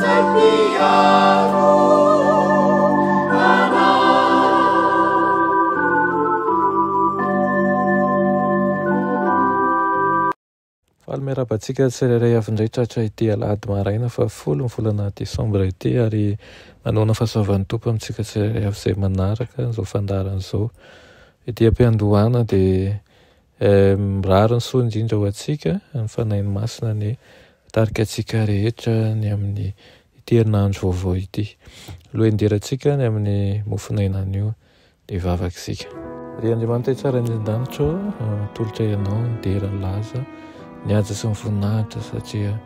izay mpiaro anay. Faly miarahaba antsika tsirairay avy indray tratra ity alahady maraina fahafolo ny volana desambra ity ary manohana fahasoavan'ny Tompo amintsika tsirairay avy izay manaraka izao fandaharana izao. Ety am-piandohana dia mirary ny soa indrindra ho antsika, ny Fanahy Masina anie hitarika antsika rehetra ny amin'ny ity herinandro vaovao ity. Lohenderantsika ny amin'ny mofonaina anio. Dia hivavaka isika. Ry Andriamanitra tsara any an-danitra ô, atolotra Ianao ny dera, ny laza, ny haja sy ny voninahitra satria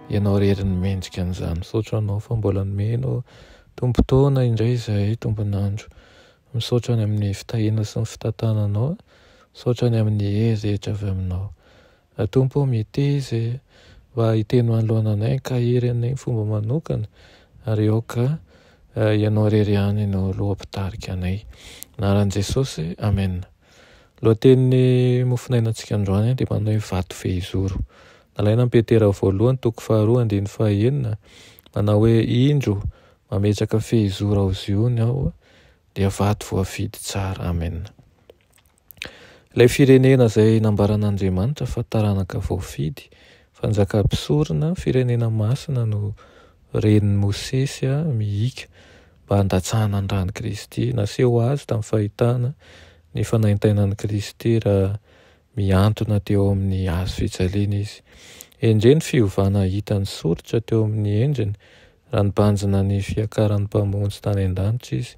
Ianao irery no mendrika an'izany. Misaotra Anao fa mbola nomenao tompon-taona indray izahay tompon'andro. Misaotra ny amin'ny fitahiana sy ny fitantananao. Misaotra ny amin'ny hery rehetra avy aminao. Tompo ô, meteza e, mba hiteny manoloana anay, hankahery anay amin'ny fomba manokana, ary aoka Ianao irery ihany no loha-mpitarika anay. Anaran'i Jesosy, Amena. Lohatenin'ny mofonainantsika androany dia manao hoe vato fehizoro. Nalaina amin'i Petera voalohany, toko faharoa, andininy fahaenina, manao hoe, Indro, mametraka fehizoro ao Ziona aho, dia vato voafidy tsara. Amena. Ilay firenena izay nambaran'Andriamanitra fa taranaka voafidy, fanjaka mpisorona, firenena masina no renin'i Mosesy mihiaka mba handatsahana ny ran'i Kristy. Naseho azy tamin'ny fahitana ny fanaintainan'i Kristy raha mihantona teo amin'ny hazo fijaliana izy. Endrey ny fiovana hitany soritra teo amin'ny endriny Raha nibanjina ny fiakaran'ny Mpamonjy tany an-danitra izy,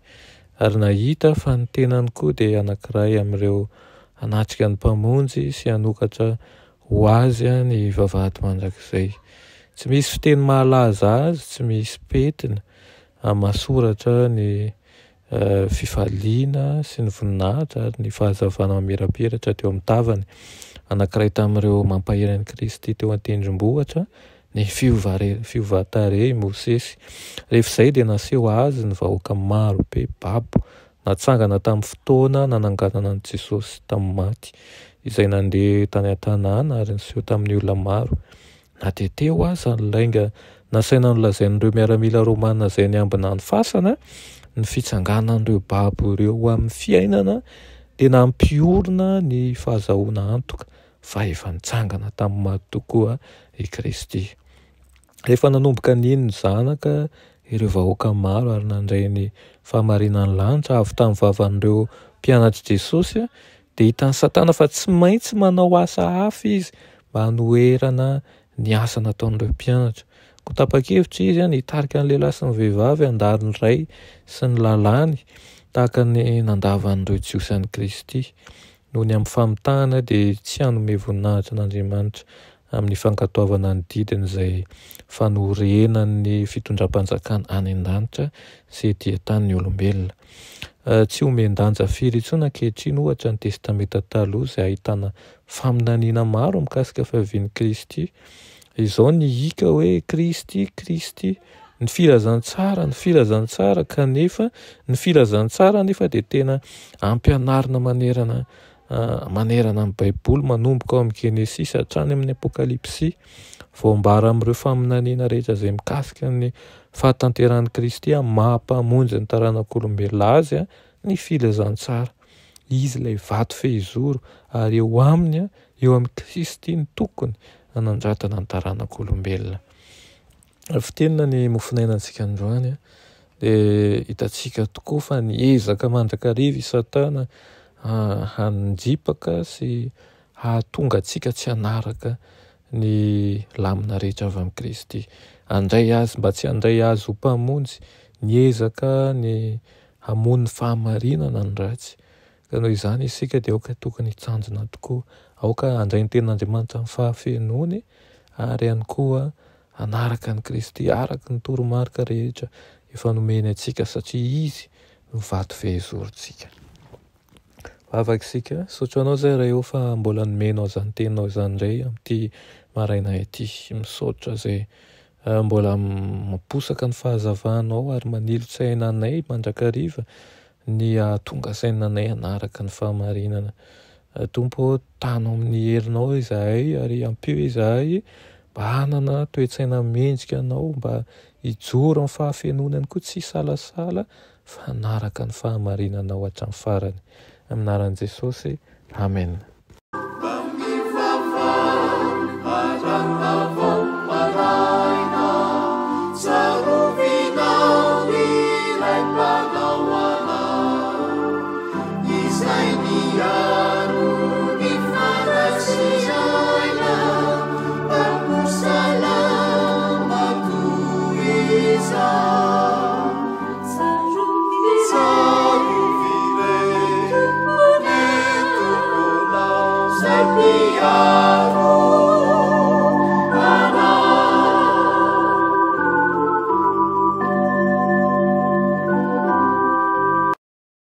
ary nahita fa ny tenany koa dia anankiray amin'ireo hanatrika ny Mpamonjy sy hanokatra ho azy ny vavahady mandrakizay. Tsy misy fiteny mahalaza azy, tsy misy pentina mahasoratra ny fifaliana sy ny voninahitra ary ny fahazavana mamirapiratra teo amin'ny tavany. Anankiray tamin'ireo mampahery an'i Kristy teo an-tendrombohitra ny fiovan-tarehy i Mosesy. Rehefa izay dia naseho azy ny vahoaka maro be babo natsangana tamin'ny fotoana nananganana an'i Jesosy tamin'ny maty, izay nandeha tany an-tanàna ary niseho tamin'ny olona maro. Na dia teo aza ny lainga nasaina nolazain'ireo miaramila romana izay niambina ny fasana, ny fitsanganan'ireo babo ireo ho amin'ny fiainana dia nampiorina ny fahazahoana antoka fa efa nitsangana tamin'ny maty tokoa i Kristy. Rehefa nanomboka nino ny Zanaka ireo vahoaka maro ary nandray ny fahamarinan'ny lanitra avy tamin'ny vavan'ireo mpianatr'i Jesosy, dia hitan'i Satana fa tsy maintsy manao asa hafa izy mba hanoherana ny asa nataon'ireo mpianatra. Koa tapa-kevitra izy ny hitarika ny lehilahy sy ny vehivavy handalo ny Ray sy ny lalàny, tahaka ny nandavan'ireo Jiosy an'i Kristy. Noho ny amin'ny famitahana dia tsy hanome voninahitra an'Andriamanitra amin'ny fankatoavana ny didiny izay fanorenan'ny fitondram-panjakana any an-danitra sy ety an-tany ny olombelona. Tsy omen-danja firy intsony ankehitriny ohatra ny Testamenta Taloha izay ahitana faminaniana maro mikasika fiavian'i Kristy. Izao ny hiaka hoe Kristy, Kristy, ny filazantsara, ny filazantsara, kanefa ny filazantsara anefa dia tena ampianarina manerana manerana ny Baiboly manomboka ao amin'ny Genesisy hatrany amin'ny Apokalypsy. Voambara amin'ireo faminaniana rehetra izay mikasika ny fahatanterahan'i Kristy amin'ny maha mpamonjy ny taranak'olombelona azy ny filazantsara. Izy ilay vato fehizoro ary eo aminy, eo amin'i Kristy no tokony hanandratana ny taranak'olombelona. Fintinina ny mofonainantsika androany dia hitantsika tokoa fa niezaka mandrakariva i Satana hanjipaka sy hahatonga antsika tsy hanaraka ny lamina rehetra avy amin'i Kristy. Handray azy mba tsy handray azy ho mpamonjy, niezaka ny hamono ny fahamarinana ny ratsy. Ka noho izany isika dia aoka tokony hitsanjona tokoa, aoka handray ny tenin'Andriamanitra amin'ny fahafenoany ary ihany koa hanaraka an'i Kristy araka ny toromarika rehetra efa nomeny antsika satria Izy no vato fehizorontsika. Vavaka isika, misaotra Anao izay Ray ô fa mbola nomenao izany teninao izany indray amin'ity maraina ity. Misaotra izay mbola mamposaka ny fahazavanao ary manilo-tsaina anay mandrakariva ny hahatonga saina anay hanaraka ny fahamarinana. Tompo ô, tano amin'ny herinao izahay ary ampio izahay mba hanana toe-tsaina mendrika Anao, mba hijoro amin'ny fahafenoana ihany koa, tsy hisalasala fa hanaraka ny fahamarinanao hatramin'ny farany. Amin'ny anaran'i Jesosy, Amen. Mba